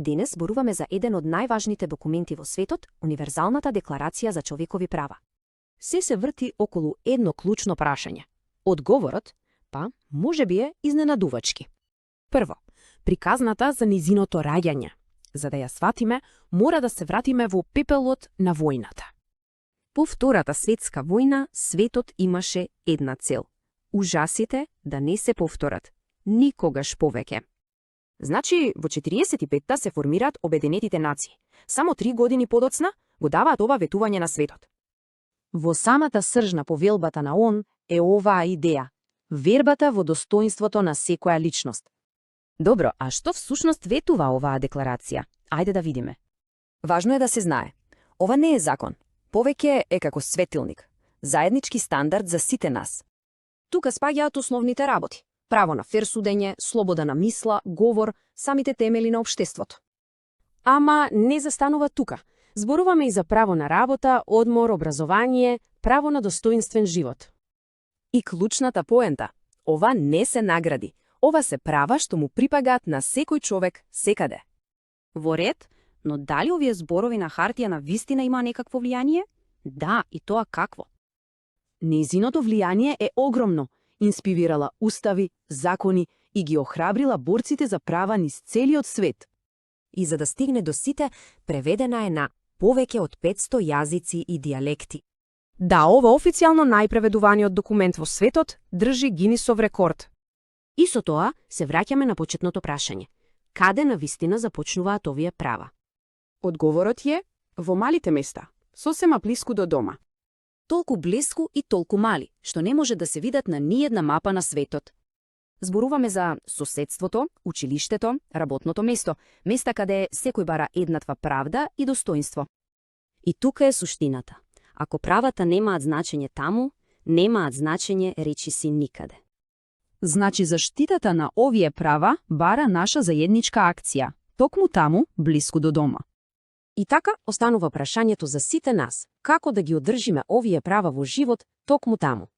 Денес зборуваме за еден од најважните документи во светот, Универзалната декларација за човекови права. Се врти околу едно клучно прашање. Одговорот, може би е изненадувачки. Прво, приказната за низиното раѓање. За да ја сватиме, мора да се вратиме во пепелот на војната. По Втората светска војна, светот имаше една цел. Ужасите да не се повторат. Никогаш повеќе. Значи, во 45-та се формираат Обединетите нации. Само 3 години подоцна го даваат ова ветување на светот. Во самата срж на повелбата на ООН е оваа идеја. Вербата во достоинството на секоја личност. Добро, а што всушност ветува оваа декларација? Ајде да видиме. Важно е да се знае. Ова не е закон. Повеќе е како светилник. Заеднички стандард за сите нас. Тука спаѓаат основните работи. Право на фер судење, слобода на мисла, говор, самите темели на општеството. Ама не застанува тука. Зборуваме и за право на работа, одмор, образование, право на достоинствен живот. И клучната поента. Ова не се награди. Ова се права што му припагаат на секој човек секаде. Во ред, но дали овие зборови на хартија на вистина има некакво влијание? Да, и тоа какво? Незиното влијание е огромно. Инспирирала устави, закони и ги охрабрила борците за права низ целиот свет. И за да стигне до сите, преведена е на повеќе од 500 јазици и дијалекти. Да, ова официјално најпреведуваниот документ во светот држи Гинисов рекорд. И со тоа се враќаме на почетното прашање. Каде на вистина започнуваат овие права? Одговорот е во малите места, сосема блиску до дома. Толку блиску и толку мали, што не може да се видат на ниедна мапа на светот. Зборуваме за соседството, училиштето, работното место, места каде секој бара еднаква правда и достоинство. И тука е суштината. Ако правата немаат значење таму, немаат значење речиси никаде. Значи заштитата на овие права бара наша заедничка акција, токму таму, блиску до дома. И така останува прашањето за сите нас, како да ги одржиме овие права во живот токму таму.